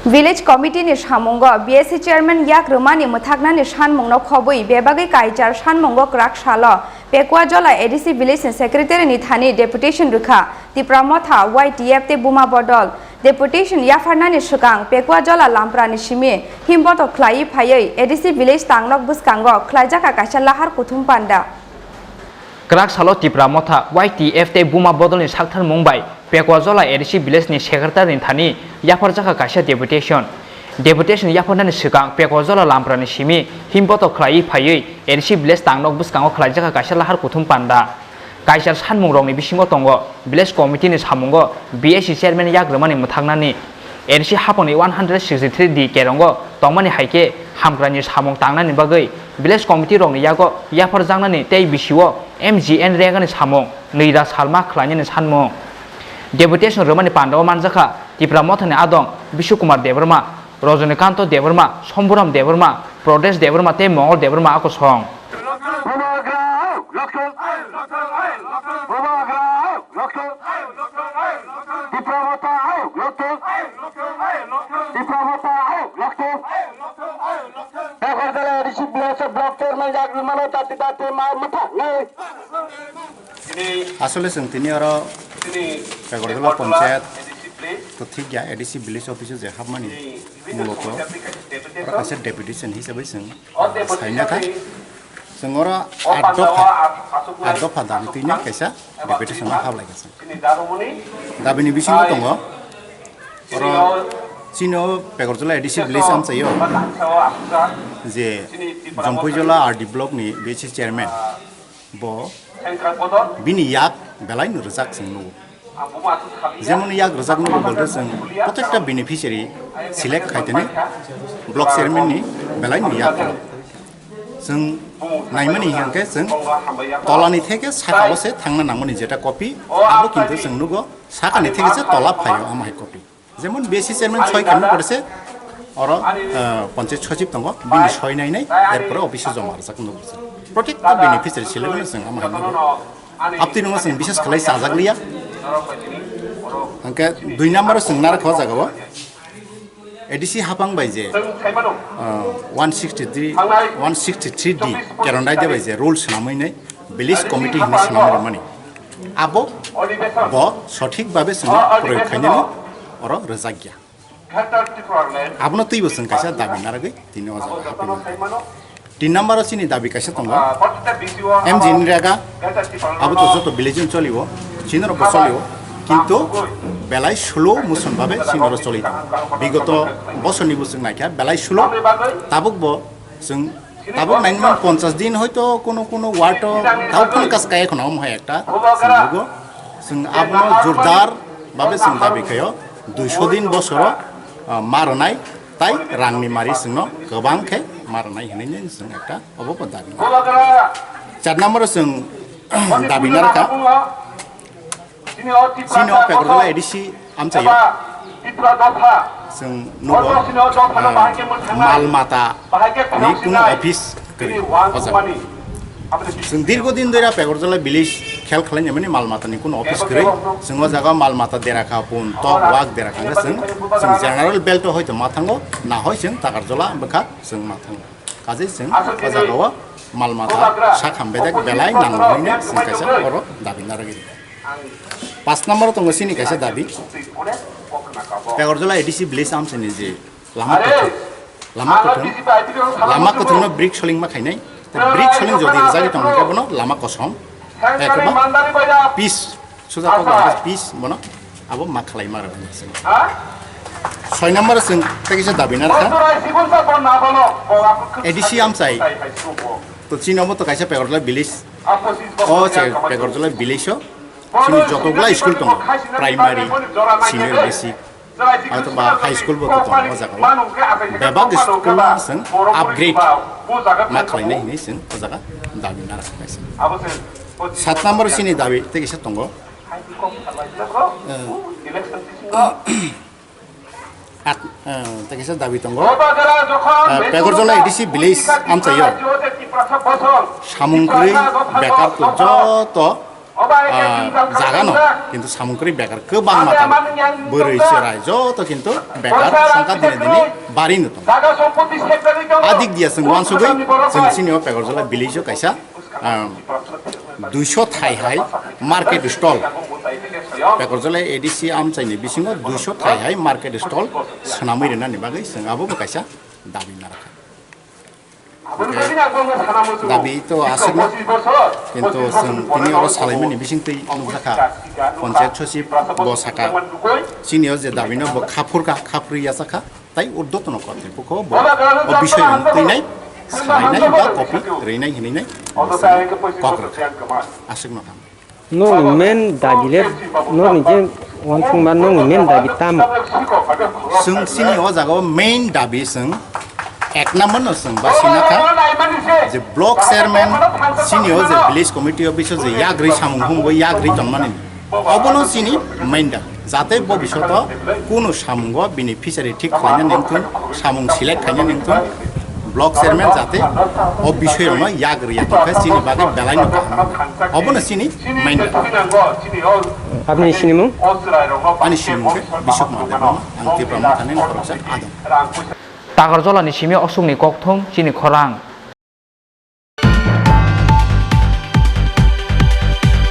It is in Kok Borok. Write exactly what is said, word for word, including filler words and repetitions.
Village Committee ni samungo B S C Chairman yak rwmani mwthaknani sanmungno khobwi bebagwi kaichar sanmungo kwrak salo Pekuajola A D C Village ni Secretary ni thani deputation rwkha Tipra Motha, Y T F tei Buma Bodol. Deputation yapharnani swkang Pekuajola Lampra ni simi himboto khlaiwi phaiwi A D C Village tangnok bwskango khlaijakha kaisa lahar kuthum panda. Kwrak salo Tipra Motha, Y T F tei Buma Bodolni saktharmung bai Pekuajola A D C Village ni Secretary ni thani yapharjakha kaisa deputation. Deputation yapharnani swkang Pekuajola Lampra ni simi himboto khlaiwi phaiwi A D C Village tangnok bwskango khlaijakha kaisa lahar kuthum panda. Kaisa sanmungrokni bisingo tongo Village Committee ni samungo B S C Chairman yak rwmani mwthaknani, A D C haponi one hundred sixty three D kerongo tongmani hai khe hamkrai ni samung tangnani bagwi Village Committee rokni yago yapharjaknani tei bisio M G N Rega ni samung nwida salma khlainani sanmung. Deputation rwmani pandao manjakha Tipra Mothani adong Bishu Kumar Debbarma, Rajanikanto Debbarma, Shambhuram Debbarma, Pradesh Debbarma tei Mongol Debbarma a kosong. Bubagra, lokthung. Bubagra, lokthung. Tipra Motha, lokthung. Tipra Motha, lokthung. Agartala A D C block, block chairman jak rwmano dati dati mai motha nai. Asole chwng tini oro Pegorjola Ponchayat to thik ya, A D C village office o je hapmani muloto oro kaisa deputation hisabai chwng saina kha. Chwng oro at dopha, at dopha dabi twino kaisa deputation no hablai kha chwng. Dabini bisingo tongo oro chini o Pegorjola A D C village amchaio je Jompuijola R D block ni B C chairman. Bo bini yak belai no rwjak chwng nugo. Jemon yak rwjak nugo bolte chwng protekta beneficiary select khaitene block chairman ni belai no yak rw. Chwng naimani hingke chwng tolani theke saka o se thangna nangmani jeta copy abo kintu chwng nugo sakani theke se tola phaio ama hai copy. Jemon B S C chairman soi kami pore se oro, eh, panchayat sochib tongo, bini soi nai nai, erpore office o joma rwjak nugo. Protekta beneficiary select no chwng ama hai nugo. Aptwi nungo chwng bises khlai chajak liya. Hingke dui number o chwng naro kho jaga o A D C hapang bai je, eh, one sixty three, one sixty three D kerondai de bai je rules namai nai. Village committee hinwi swnam rwmani. Abo bo sothik babe chwng proyog khainani oro rwjak ya. Abono twibo chwng kaisa dabi narwgwi tini o jaga hapwi mano. Tin number o chini dabi kaisa tongo. M G N Rega abo to joto village ni cholio, chini rok bo cholio. Kintu belai slow motion babe chini oro choli tongo. Bigoto bosorni bo chwng naikha belai slow. Tabuk bo chwng tabuk nine month ponchas din hoito kono kono ward o tabuk phano kas kaya khna omo hai ekta chwng nugo. Chwng abono jordar babe chwng dabi khaio duiso din bosoro, ah, ma rwnai tai rangni mari chwngno kwbang khe ma rwnai hinwi chwng ekta obo bo dabi. Char number o chwng dabi narwkha. Chini o Pegorjola A D C amchaio. Chwng nugo, ah, mal mata ni kuno office kwrwi o jaga. Chwng dirgo din dora Pegorjola village khel khlainai mani mal mata ni kuno office kwrwi. Chwng o jaga mal mata dera kha pun tok wak dera kha chwng, chwng general belt o hoito ma thango na hoi chwng Takarjola bwkha chwng ma thango. Kajai chwng o jaga o mal mata sak ham bedek belai nang rwmani chwng kaisa oro dabi narwgwi. Pas number tongo chini kaisa dabi. Pegorjola A D C village amchaini je lama kwthwng, lama kwthwng, lama kwthwngno brick soling ma khainai. Tei brick soling jodi rwjagwi tongkhe bono lama kosom. Ekoba pis suja kok pis bono abo ma khlai ma rwmani chwng. Soi number chwng tei kisa dabi narwkha. A D C amchai to chini omo to kaisa Pegorjola village. O che Pegorjola village o chini jotoglai school tongo, primary, senior basic, haiba high school bo tongo o jaga o. Bebak school no chwng upgrade ma khlainai hinwi chwng o jaga dabi narwkha kaisa. Sat number chini dabi tei kisa tongo. At, eh, tei kaisa dabi tongo. Eh, Pegorjola A D C village amchaio samung kwrwi bekar joto ah, jaga no, kintu samung kwrwi bekar kwbangma tongo. Bwrwi chwrai joto kintu bekar songkha dini dini bari no tongo. A dik diya chwng uansugwi chwng chini o Pekorjola village o kaisa, ah, duiso thai hai market stall. Pekorjola A D C amchaini bisingo duiso thai hai market stall swnamwi rwnani bagwi chwng abo bo kaisa dabi narakha. Dabi to aswkno, kintu chwng tini oro salaimani bisingtwi nukjakha, Panchayat Sachib bo sakha, chini o je dabino bo khaphurkha, khaphurwi yachakha, tai urdhotno kortripokho bo o bisoi rok twinai, salainai ba copy rwnai hinwi nai kok rwkha. Aswkno thang. Nokni main dabi le, nokni je uansukma nokni main dabi tamo? Chwng chini o jaga o main dabi chwng ek number no chwng ba sinakha je block chairman chini o je village committee office o je yagrwi samung humgo yagrwi tongmani, obono chini main dabi. Jate bobishoto kunu samungo bini fishery thik khlaina nengthun, samung select khaina nengthun, block chairman jate o bisoi rokno yak rwya tongkha chini bagwi belai no kaham. Obono chini main. Aboni sinimung? Ani sinimung khe Bishok Mardebma, ang Tipra Mothani khoroksa adong. Takarjolani simi osukni kokthum chini khorang.